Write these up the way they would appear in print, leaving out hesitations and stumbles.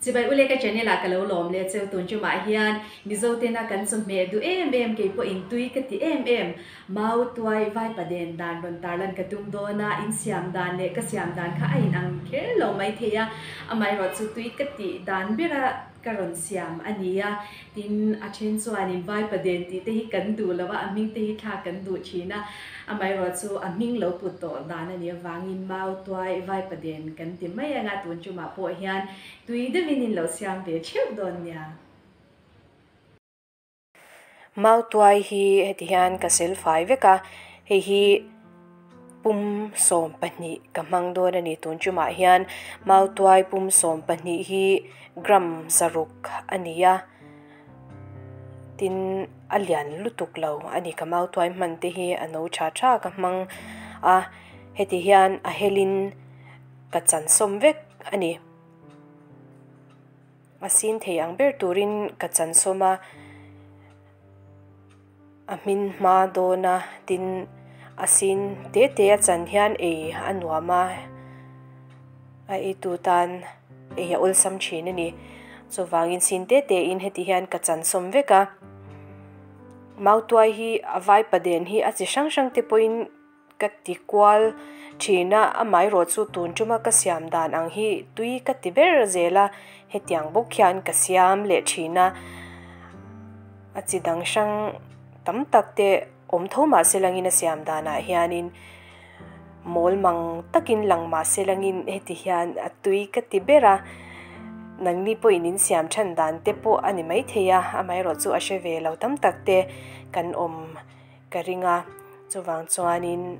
Chibai ule ka channel ah ka lo lawm leh cheu tun tumah hian Mizo tena kan chawhmeh duh em em kei pawh in tui ka ti em em mau tuai vai paden dan rawn tarlan ka tum dawn a in siam dan leh ka siam dan kha a in ang kher lo mai thei a amaherawh chu tui ka tih dan bera ka rawn siam a ni a Tin, a then chuanin Vaipaden tih te hi kan duh lo a, a hming te hi thlak kan duh thin a. Amaherawhchu a hming lo put tawh dan a nih avangin Mau Tuai Vaipaden kan ti mai ang a, tun tumah pawh hian tui deuhin in lo siam ve theuh dawn nia. Mau Tuai hi heti hian ka sel fai vek a, hei hi pum 12 ka hmang dawn a ni. Tun tumah hian mautuai pum 12 hi gram 600 a ni a, tin a lian lutuk lo a ni. Ka mautuai hman te hi a no tha tha ka hmang a, heti hian a helin ka chan sawm vek a ni. A sin thei ang ber turin ka chan sawm a. A hmin hma dawn a, tin a sin te te a chan hian ei a nuam a, a eitu tan ei a awlsam thin a ni. Chuvangin sin te te in heti hian ka chan sawm vek a, mautuai hi a vaipaden hi a chi hrang hrang te pawhin Ka ti kual thin a, amaherawh chu tun tuma ka siam dan ang hi tui ka ti ber zel a, hetiang bawk hian ka siam leh thin a, a chi dang hrang tam tak te awm tho mah se langin a siam danah hianin mawl mang takin lang mah se langin heti hian a tui ka ti ber a, nangni pawhin in siam than dan te pawh a ni maithei a, amaherawh chu a hre ve lo tam tak te kan awm. Ka ring a, chuvang chuanin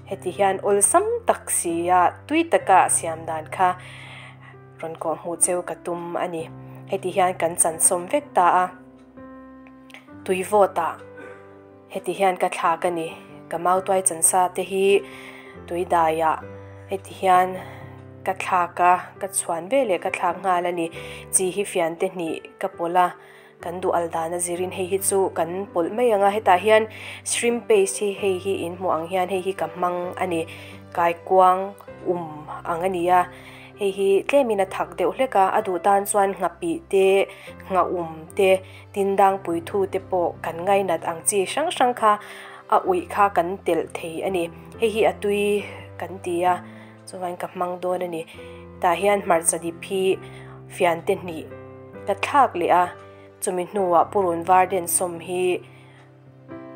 heti hian awlsam tak si a tui taka siam dan kha rawn kawh hmuh cheu ka tum a ni. Heti hian kan chansawm vek ta a, tui vawt ah heti hian ka thlak a ni. Ka mautuai chansa te hi tui dai ah heti hian ka thlak a, ka chhuan veleh ka thlak nghal a ni. Chi hi fian te hnih ka pawlh a. Kan duh al dan a zirin hei hi chu kan pawlh mai ang a, hetah hian shrimp paste hi hei hi in hmuh ang hian hei hi ka hmang a ni, kaikuang um ang a ni a, hei hi tlemin a thak deuh hlek a, a duh tan chuan nghapih te, ngha um te, tindang puithu te pawh kan ngainat ang chi hrang hrang kha a uih kha kan telh thei a ni, hei hi a tui kan ti a. Chuan ka hmang dawn a ni. Tah hian hmarcha dip hi fian te hnih ka thlak leh a, chumi hnuah purun var den sawm hi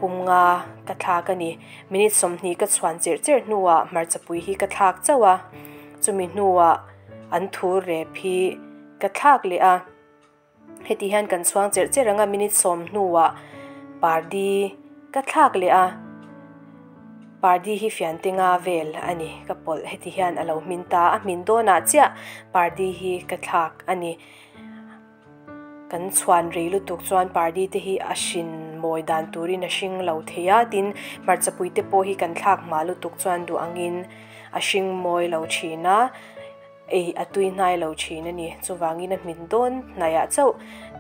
pum nga ka thlak a ni. Minute 20 ka chhuan cherh cherh hnuah hmarcha pui hi ka thlak chauh a, chumi hnuah an thur rep hi ka thlak leh a. Heti hian kan chhuang cherh cherh ang a, minute 10 hnuah pardi ka thlak leh a, pardi hi fian te nga vel a ni ka pawlh heti hian a lo hmin ta a, hmin dawnah chiah pardi hi ka thlak a ni. Kan chhuan rei lutuk chuan pardi te hi a hrin mawi dan turin a hring lo thei a, tin hmarchapui te pawh hi kan thlak hma lutuk chuan duh angin a hring mawi lo thin a. Ei a tui hnai lo thin a ni, chuvangin a hmin dawn hnaiah chauh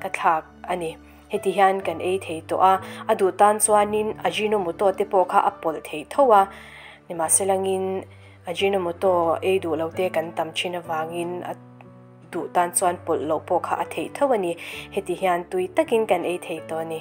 ka thlak a ni. Heti hian kan ei thei tawh a, a duh tan chuanin Ajinomoto te pawh kha a pawlh thei tho a, nimahselangin Ajinomoto ei duh lo te kan tam thin avangin a duh tan chuan pawlh loh pawh kha a theih tho a ni. Heti hian tui takin kan ei thei tawh a ni.